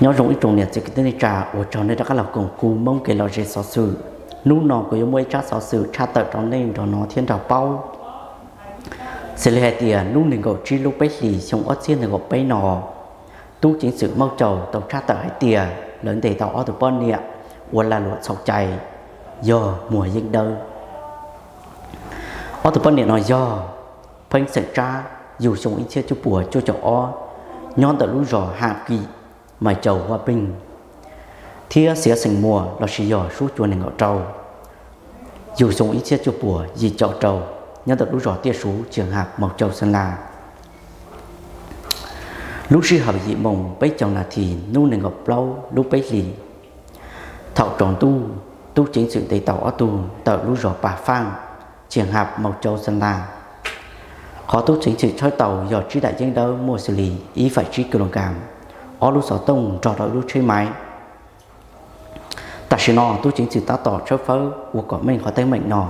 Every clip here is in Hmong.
Nyob zoo ib tsoom niam txiv kwv tij neej tsa, ua tsaug nej rov qab los koom kuv Hmoob Kev Lom Zem xov xwm. Hnub no kuv yuav muaj ib tsab xov xwm tshaj tawm rau nej nrog hnov thiab nrog paub. Xws li hais tias hnub nees nkaum tsib lub peb hlis xyoo ob txhiab nees nkaum peb no, tub ceev xwm Mauj Caus tau tshaj tawm hais tias lawv ntes tau ob tug poj niam uas lag luam txhaum cai yog muag yeeb dawb. Ob tug poj niam no yog Pheej xeem Tsab, yug xyoo ib txhiab cuaj puas cuaj caum ob, nyob ntawm lub zos Ham Kim, Maiv Caus, Huab Peej, thiab Xiav xeem Muas lossis yog Suab Cua nees nkaum rau, yug xyoo ib txhiab cuaj puas yim caum rau, nyob ntawm lub zos Tiaj Suv, Tsiaj Ham, Mauj Caus, Xeem Las. Lub sij hawm yim moos peb caug nas this hnub nees nkaum plaub lub peb hlis, thaum tsaus ntuj, tub ceev xwm ntes tau ob tug ntawm lub zos Pas Faj, Tsiaj Ham, Mauj Caus, Xeem Las. Qhov tub ceev xwm tshawb tau yog tsib daim yeeb dawb muaj xws li ib faim tsib kis lus kas, ob lub xov tooj nrog rau ib lub tsheb maiv. Tam sim no tub ceev xwm tab tom tshawb fawb ua kom meej qhov teeb meem no.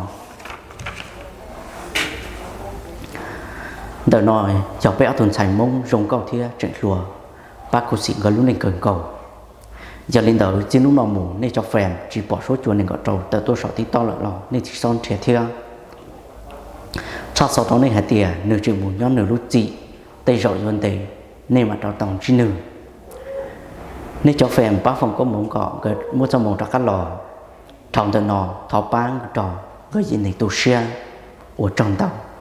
Ntawm no yog peb ob tug ntxhais Hmoob zoo nkauj thiab tseem hluas, pab khuv xim nkawd lub neej kawg nkaus. Yog li ntawd txij hnub no mus nej cov fans tsis pom Suab Cua nees nkaum rau tawm tuaj saum TikTok lawm los nej tsis txhob nrhiav thiab. Tshaj xov rau nej hais tias nws tseem mus nyob nws lub txim, tej zaum yuav ntev nej mam rov tau ntsib nws. Nej cov fans pab foom koob hmoov kom nkawd muaj txoj hmoo rov qab los. Dhau ntawm no thov pab nrog nkawd yim neeg tu siab. Ua tsaug ntau.